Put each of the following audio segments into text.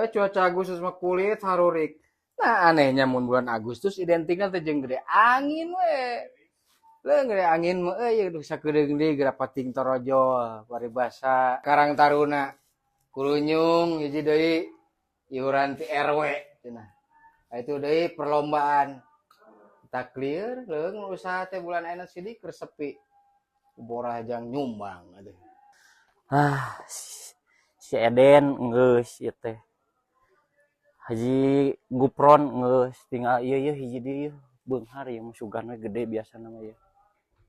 We cuaca Agustus mah kulit harurik. Nah, anehnya mun bulan Agustus identikna teh jeung gede angin we. Leung gede angin mah euy duh sakedeung deui geura pating torojol paribasa Karang Taruna kurunyung hiji deui iuran ti RW cenah. Nah, itu deui perlombaan. Taklir leung usaha teh bulan ayeuna sidik keur sepi. Borah jang nyumbang aduh. Ah, si Eden geus ieu teh. Haji Gupron geus tinggal ieu ieu hiji deui ieu beunghar ieu mah sugan we gede biasana mah ieu.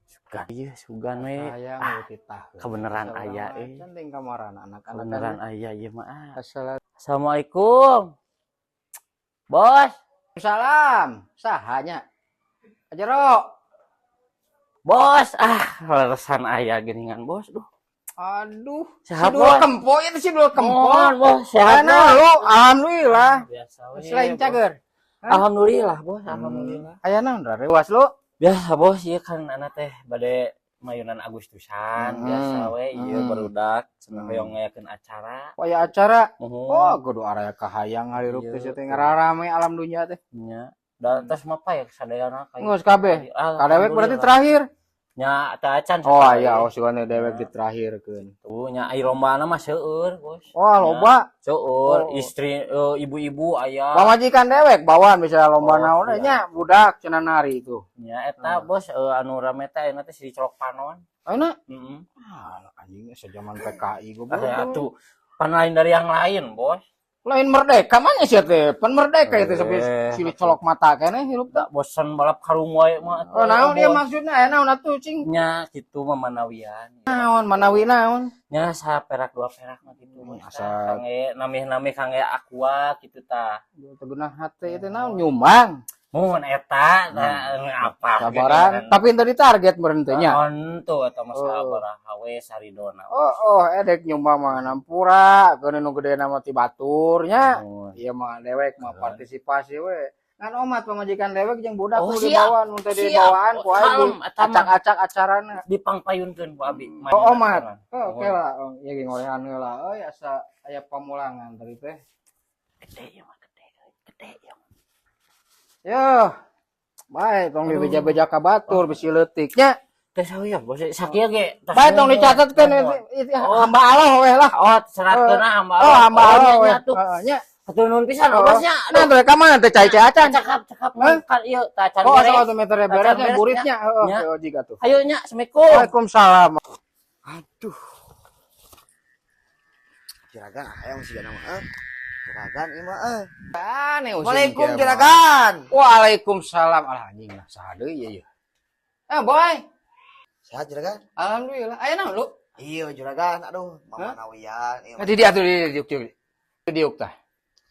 Sugan ieu sugan we. Hayang Ah, we titah. Kebeneran aya euy. Can ting kamarana anak-anak. Kebeneran aya ieu mah ah. Assalamualaikum. Assalamualaikum. Bos. Salam. Sahanya. Ajero. Bos, ah leresan aya geuningan bos duh. Aduh, Sehat, si Dul Bos? Kempo itu si Dul Kempo. Mohon, bos, sehat, Mana bos? Lu? Alhamdulillah. Biasa we. Selain Bos. Cager. Alhamdulillah, bos, alhamdulillah. Aya naon rewas lu? Biasa bos, ieu kan anak teh bade mayunan Agustusan biasa we ieu barudak cenah hoyong ngayakeun acara. Oh ya acara. Muhun. Oh, kudu araya kahayang hirup teh Iya. teh ngararame alam dunya teh. Nya. Da tos mah ya sadayana kayak. Geus kabeh. Kadewek berarti terakhir. Nya teh acan. Oh sakali. iya, oh sigana dewek diterakhirkeun. Tuh nya ai lombana mah seueur, bos. Oh, loba. Seueur Oh. istri ibu-ibu aya. Pamajikan dewek bawaan bisa lomba Oh, naon iya. nya budak cenah nari itu. Nya eta bos anu rame teh ayeuna teh si Colok Panon. Ayeuna Heeh. ah anjing sejaman PKI goblok. Ah, atuh pan lain dari yang lain, bos. Lain merdeka mana sih teh? Pan merdeka itu sampai Eh, silih colok mata keneh hirup teh. Da bosan balap karung wae mah atuh. Oh, naon dia Bos. Maksudnya aya naon atuh cing? Nya kitu mah manawian. Naon manawi naon? Nya saperak dua perak mah kitu bos. Asa Kangge nami-nami kangge aqua kitu tah. Teu geunah hate itu naon nyumbang. Mun eta nah, apa Sabaran, tapi tadi target meureun teh nya. Tuh eta mah Oh. sabaraha we saridona. Oh, edek nyumbang mah nampura, keun nu gede mah ti batur nya. Mun. Ieu mah dewek mah partisipasi we. Ngan omat pamajikan dewek jeung budak Oh, kudu siap. dibawaan mun teh Siap. dibawaan ku aing Kalem, eta mah. acak-acak acarana. Dipangpayunkeun ku abi. Oh, omat. Oh, oke lah. Oh, ieu ge ngorehan heula euy asa aya pamulangan tadi teh. Gede ieu mah gede, gede ieu. Yo. Bae tong dibeja-beja ka batur bisi leutik nya. Teh sawieu bos sakieu ge. Bae tong dicatetkeun itu hamba Allah we lah. Oh, seratkeun ah hamba Oh, Allah. hamba Allah we. Nya tuh. Heeh, nya. Hatur nuhun pisan Oh. bosnya. Nah, teh ka mana teh cai-cai acan? Cakap cakap Hah? kan ieu tah acan Oh, beres. asal meter Acan beresnya beres, buritnya. Heeh, Nya. oke jika tuh. Ayo nya, Assalamualaikum. Waalaikumsalam. Aduh. Juragan hayang sih mah eh. Juragan ieu mah eh. Aneh usum Waalaikum kieu mah. juragan. Waalaikumsalam. Alah anjing lah saha deui ieu ieu. Eh, boy. Sehat juragan? Alhamdulillah. Aya naon lu? Iya juragan, aduh, Hah? mama nawian ieu. Nah, di dia atuh di diuk diuk. Diuk tah.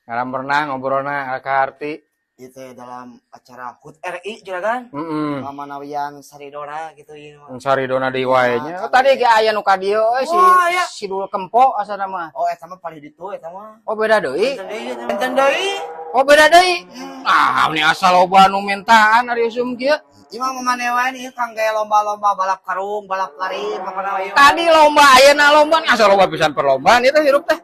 Ngaram berenang ngobrolna ka arti. Ieu teh dalam acara HUT RI juragan. Heeh. Mama nawian saridona gitu ieu mah. Saridona deui wae nya. Oh, tadi ge aya nu ka dieu euy si Wah, aya. si Dul Kempo asana mah. Oh, eta mah paling ditu eta mah. Oh, beda deui. Benten deui eta mah. Benten deui. Oh, beda deui. Ah, ini asal loba nu mintaan ari usum kieu. Ieu mah mama newan ieu kangge lomba-lomba balap karung, balap lari, pokona ieu. Tadi lomba ayeuna lomba asal loba pisan perlombaan itu hirup teh.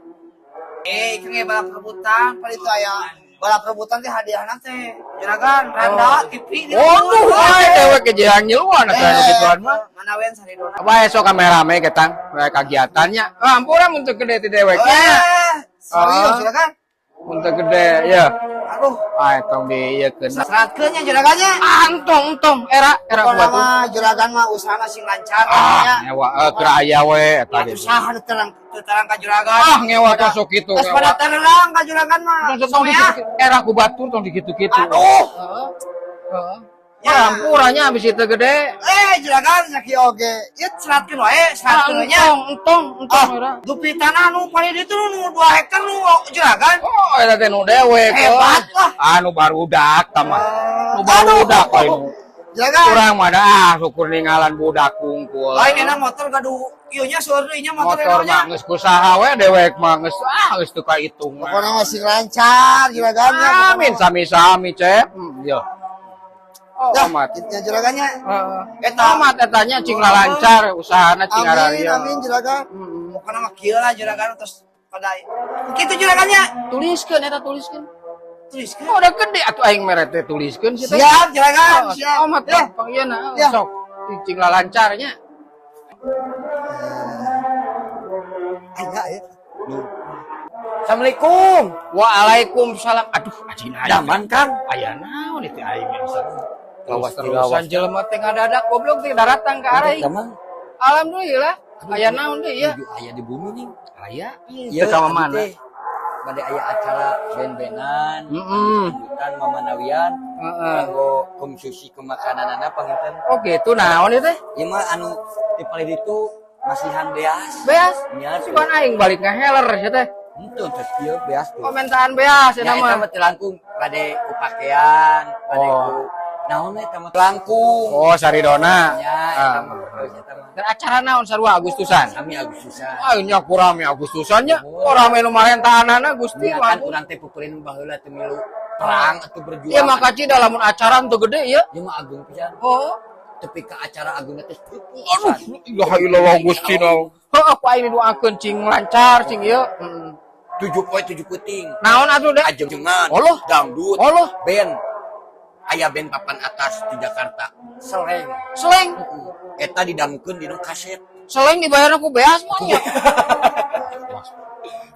Eh, kangge balap rebutan, paling itu aya balap rebutan teh hadiahna teh. Juragan, randa, TV gitu. Waduh, wae dewek ge jeung nyiluan atuh anu gituan mah. Mana wen saridona. Apa esok rame-rame ketang kegiatannya. Ah, ampura mun teu gede ti deweknya. Eh, serius Ah. juragan. Mun teu gede ya. Aduh, Ah, tong diieukeun. seratkeun nya juragannya. Ah, entong entong era era Pokona buat tuh. mah juragan mah usahana sing lancar Ah, nya. ngewa keur aya we eta Atuh gitu. saha nu terang teu terang ka juragan. Ah, ngewa tong sok kitu Geus ngewa. pada terang ka juragan mah. Tong tong Sok ya. dikitu era ku batur tong dikitu-kitu. Aduh. Heeh. Heeh. Ya. Ya, ampuranya habis itu gede. Eh, juragan sakieu oge. Ieu seratkeun wae, Ah, seratkeun nya. entong, entong, entong Ah, era. dupi tanah nu paling ditu nu 2 hektar nu juragan. Oh, eta teh nu dewek. Hebat lah. Anu barudak tah mah. Nu barudak lain nu. Juragan. Kurang mah dah ah, syukur ninggalan budak kungkul. Lain enak motor gaduh ieu nya seueur deui nya motor Motor nya. mah geus kusaha we dewek mah geus ah geus teu kahitung. Pokoknya mah sing lancar juragannya. Amin sami-sami, Cep. Yo. Oh, Dah, amat. kitu juragannya. Heeh. Eta. Amat etanya cing lancar usahana cing Amin, araria. amin juragan. Pokoknya mah kieu lah juragan terus Pada kitu juragannya. Tuliskeun eta, tuliskeun. Tuliskeun. Oh, udah gede atuh aing mere teh, tuliskeun sih teh. Siap, juragan, siap. Oh, mah Ya. pang ieu na Ya. sok cing lancarnya. Aya ya. Assalamualaikum. Waalaikumsalam. Aduh, ajina. Daman, Kang. Aya naon itu aing biasa. Lawas Terusan jelema teh ngadadak goblok teh daratang ka arah. Daman. Alhamdulillah. Aya naon deui ya? Nuju aya di bumi nih. Aya. Iya, Teu ka mana? Bade aya acara band-bandan, dangdutan, mamanawian, kanggo konsumsi kemakananana panginten. Oh gitu, naon ieu teh? Ieu mah anu di paling ditu masihan beas. Beas. Nya tuh. Sugan aing balik ngaheler sia teh. Henteu terus ieu beas tuh. Komentaan beas Ya eta eta mah. mah teu langkung bade ku pakaian, bade Oh. ku naon eta mah langkung. Oh, saridona. Ya, eta mah terus eta mah. Dan acara naon sarua Agustusan? Sami Agustusan. Ah, nya kurame Agustusan nya. Oh, rame nu marentaanana Gusti. Ya kan Lamun. urang teh pupurin baheula teu milu perang atau berjuang. Ieu mah kacida lamun acara teu gede ieu. Ieu mah agung pisan. Oh. Tepi ka acara agung teh Aduh, ilaha illallah Gusti naon. Heuh, ku aing didoakeun cing lancar cing ieu. Heeh. 7 poe 7 peuting. Naon atuh deh? Ajengan, Allah. Dangdut, Allah. Band. Aya band papan atas di Jakarta. Seleng. Seleng. Eta didangukeun dina kaset. Seleng dibayarna ku beas mah nya.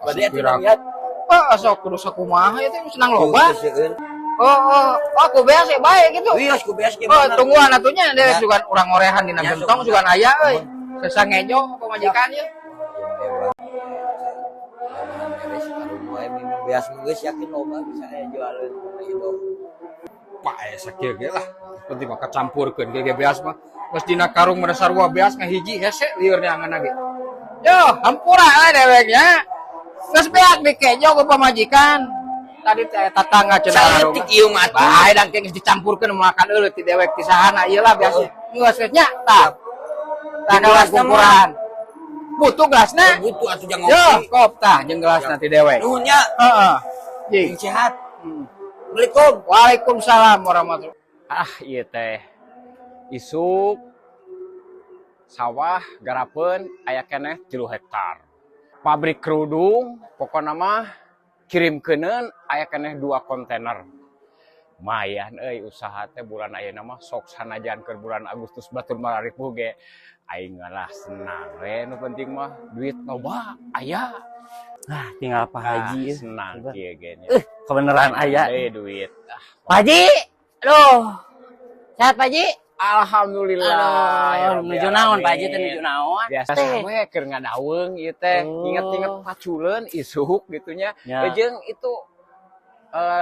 Bade atuh lihat. Ah, asa kudu sakumaha ieu teh senang loba. Oh, oh, ku beas ya bae gitu. Wios ku beas ge Oh, bener. tungguan atunya deh Ya. sugan urang ngorehan dina Ya, gentong sok. sugan aya euy. Sesangejo pamajikan ieu. Beres karung wae minum beas mah geus yakin loba bisa aya jualeun ieu dong. Pak aya sakieu ge lah. Penting mah kacampurkeun ge beas mah. Geus dina karung mah sarua beas ngahiji hese lieur neangan ge. Yo, hampura euy deweknya. Geus beak dikejo ku pamajikan. Tadi teh tatangga cenah Saeutik ieu mah atuh. Bae dang geus dicampurkeun makan eueuh ti dewek ti sahana ieu lah biasa. Geus geus nya tah. Tah Gelasna mah. kukuran. Butuh gelasna. Butuh atuh jangan Yo, ngopi. kop tah jeung gelasna ti dewek. Nuhun nya. Heeh. Jing. Sing sehat. Assalamualaikum. Waalaikumsalam warahmatullahi. Ah, iya teh isuk sawah garapeun aya keneh 3 hektar, pabrik kerudung pokokna mah kirimkeuneun aya keneh 2 kontainer. Lumayan euy usaha teh bulan ayeuna mah. Sok sanajan keur bulan Agustus batur mararipuh ge aing lah senang we, nu penting mah duit loba aya. Ah, tinggal Pak Ah, Haji. Eh. Senang kieu ge nya. Kebeneran aya. Eh, duit ah. Pak Haji. Aduh. Sehat, Pak Haji? Alhamdulillah ya Aduh, Rabbi nuju naon Pak Haji teh, alamin. nuju naon? Biasa Teh. we keur ngadaweung ieu teh, Oh. inget-inget paculeun isuk gitunya. Ya. Jeung itu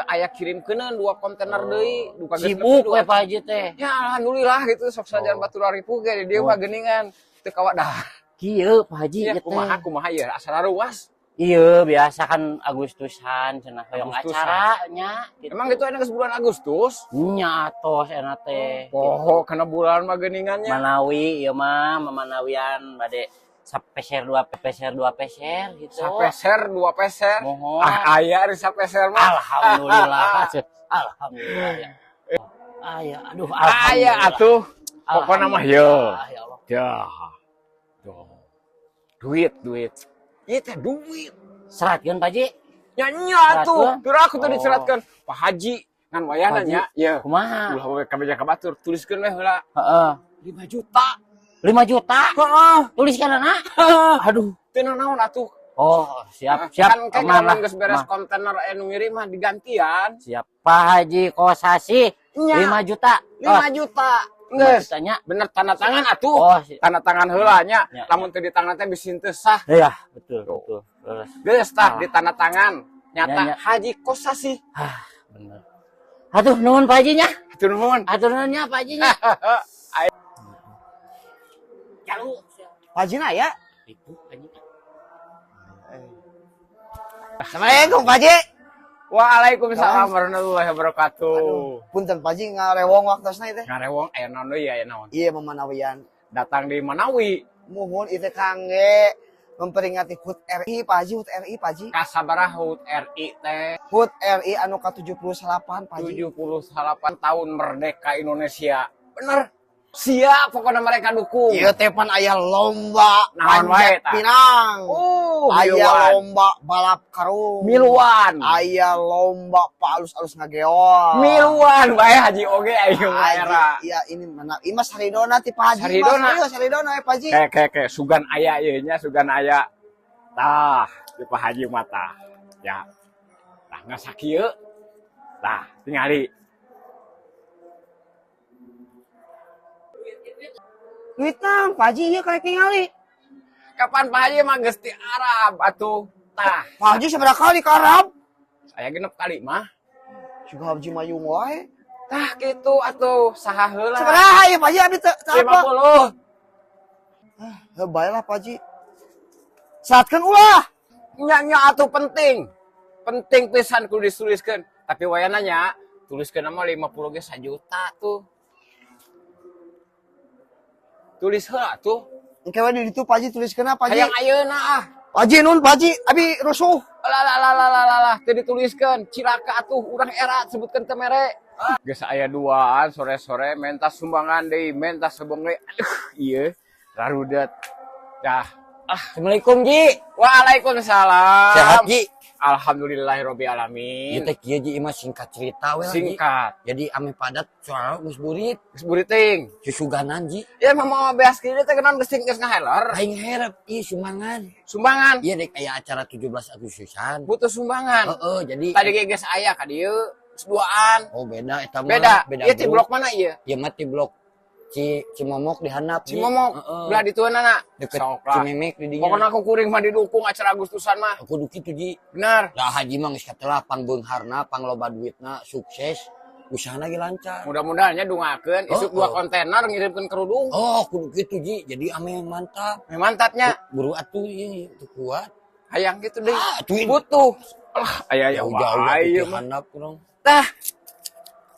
aya kirimkeuneun 2 kontainer deui duka geus Sibuk nepi we Pak Haji teh. Ya alhamdulillah gitu, sok sajan Oh. batur ripuh ge di dieu Oh. mah geuningan teu kawadah. Kieu Pak Haji Ya ieu teh. kumaha kumaha ieu asa ruas. Iya, biasa kan Agustusan cenah hoyong Agustusan. acara nya gitu. Emang gitu aya geus bulan Agustus? Nya atos enak teh. Poho kana bulan mah geuningannya. Manawi ieu mah mamanawian bade sapeser 2 peser 2 peser gitu. Sapeser 2 peser. Mohon. Ah, aya ari sapeser mah. Alhamdulillah. Alhamdulillah ya. Aya, aduh Aya alhamdulillah. atuh. Pokona mah ye. Alhamdulillah, ya Allah. Ya. Tuh. Duit, duit. Ieu teh duit. Seratkeun, Pak Haji. Nya nya atuh. Seratkeun? Pira aku tadi Oh. diseratkeun. Pak Haji ngan wayahna Pak Haji. nya. Ye. Kumaha? Ulah we kabeja ka batur, tuliskeun we heula Heeh. 5 juta. 5 juta. Heeh. Tuliskan anak. Aduh. Teu naon atuh. Oh, siap, siap. Kan kayak Aman lah. lamun geus beres Aman. kontainer anu ngirim mah digantian. Siap. Pak Haji Kosasi Nya. 5 juta. 5 juta. 5 Geus. jutanya. Bener tanda tangan atuh. Oh, Tanda tangan heula nya. Ya, Lamun teu di tangan teh bisi teu sah. Iya, betul, betul. Leres. Geus tah Ah. di tanda tangan. Nyata Ya, ya. Haji Kosasi. Ah, bener. Aduh, nuhun Pak Haji nya. Hatur nuhun. Atur nuhun nya Pak Haji nya. Jalu. Pak Haji na ya. Itu anjing. Assalamualaikum, Pak Haji. Waalaikumsalam warahmatullahi wabarakatuh. Punten, Pak Haji, ngarewong waktosna ieu teh. Ngarewong aya naon deui, aya naon? Iya, memanawian. Datang di Manawi. Muhun itu kangge memperingati HUT RI, Pak Haji, HUT RI, Pak Haji. Kasabaraha HUT RI teh? HUT RI anu ka-78, Pak Haji. 78 tahun merdeka Indonesia. Bener. Siap pokoknya mereka dukung. Ieu teh pan aya lomba Naon wae panjat tah? pinang. Aya Miluan. lomba balap karung. Miluan. Aya lomba paalus-alus ngageol. Miluan bae haji oge aing mah Haji, era. iya ini mana? Ini mah saridona ti Pak Haji. Saridona. Mas. Iya, saridona ya Pak Haji. Kayak kayak kayak sugan aya ieu nya sugan aya. Tah, di Pak Haji mah tah. Ya. Tah ngasakieu. Tah, tingali. Duit nang Pak Haji ieu karek tingali. Kapan Pak Haji mah geus di Arab atuh. Tah, Pak Haji sabaraha kali ke Arab? saya 6 kali mah. Juga Haji mayung wae. Tah kitu atuh saha heula. Sabaraha ieu Pak Haji abdi teu apa? 50. Heuh bae lah Pak Haji. Saatkeun ulah. Nya nya atuh penting. Penting pisan kudu dituliskeun. Tapi wayana nya tuliskeun mah 50 ge 1 juta tuh. Tulis heula tuh. Engke we di ditu Pak Haji tuliskeun Pak Haji. Hayang ayeuna ah. Pak Haji nun Pak Haji abi rusuh. Lah lah lah lah lah lah teu dituliskeun. Cilaka atuh urang era sebutkeun teu mere. Geus aya duaan sore-sore menta sumbangan deui, menta sebong deui. Aduh, ieu rarudet. Dah. Assalamualaikum Ji. Waalaikumsalam. Sehat Ji. Alhamdulillahirabbil Ieu alamin. teh kieu Ji imah singkat cerita we lah, Ji. Singkat. Jadi ame padat soalnya geus burit. Geus buriting. Susuganan Ji. Ya mama beas kieu teh kenan geus geus ngaheler. Aing herep ieu sumbangan. Sumbangan. Iya dek aya acara 17 Agustusan. Butuh sumbangan. Heeh, jadi Tadi ge geus aya ka dieu geus duaan. Oh beda eta mah. Beda. Beda. Ieu ti grup. blok mana ieu? Ieu mah ti blok Cimomok di handap. Ji. Cimomok. Heeh. Belah ditueunana. Deket Sok lah. Cimemek di dinya. Pokoknya aku kuring mah didukung acara Agustusan mah. Kudu kitu Ji. Benar. Lah haji mah geus katelah pangbeungharna, pangloba duitna, sukses, usahana ge lancar. Mudah-mudahan nya dungakeun isuk Oh, 2 oh. kontainer ngirimkeun kerudung. Oh, kudu kitu Ji. Jadi ame mantap. Mantapnya. Buru atuh ieu teu kuat. Hayang gitu deui. Ah, atuh Butuh. Alah, aya aya jauh-jauh wae atuh ieu ti mah. handap kurang. Tah,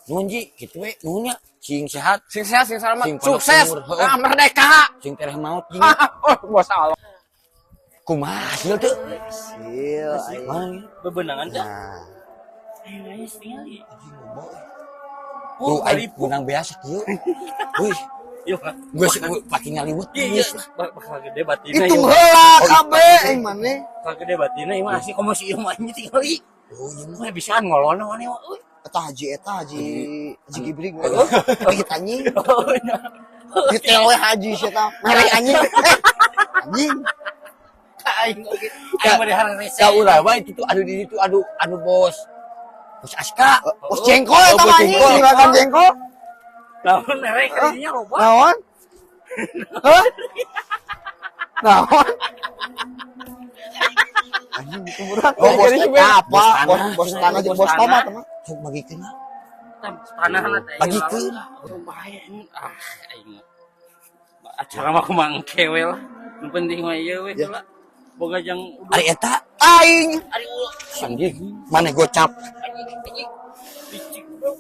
Nuhun Ji, kitu we nuhun nya. Sing sehat, sing sehat, sing selamat, Sing pondok sukses, umur, heeh. ah, merdeka. sing tereh maot Ji. Oh, bos Allah. Kumaha hasil teu? Hasil aing. Mana? Bebenangan teh. Nah. Ayo ayo tingali. Anjing loba. Tuh aing menang biasa kieu. Wih, Yo. gue sih pake ngaliwet Iya, geus lah. bakal gede batina. Hitung heula kabeh aing maneh. Bakal gede batina ieu mah asli komo si ieu mah anjing tingali. Oh iya mah. Mah bisaan ngolona maneh mah euy. Eta haji eta haji haji gibrig. Lagi anjing. Detail we haji si eta. Mere anjing. Anjing. Aing oge. Aing mah dihar rese. Ka urang mah itu tuh anu di ditu anu anu bos. Bos Aska. Bos jengkol eta Oh, mah bos anjing, jengkol. juragan jengkol. Naon mere ka dinya loba. Naon? Hah? Naon? Anjing itu berat. Oh, bos eta apa? Bos Bos tanah, bos tanah jeung bos bos tomat tanah. mah. Sok bagikeun lah. Tanah teh. Bagikeun. Oh, bahaya ini. Ah, aing. Acara mah kumaha engke we lah. Nu penting mah ieu we Ya. lah. Boga jang Ari eta Aing. ari ulah. anjing maneh gocap. Anjing anjing. Licik bro.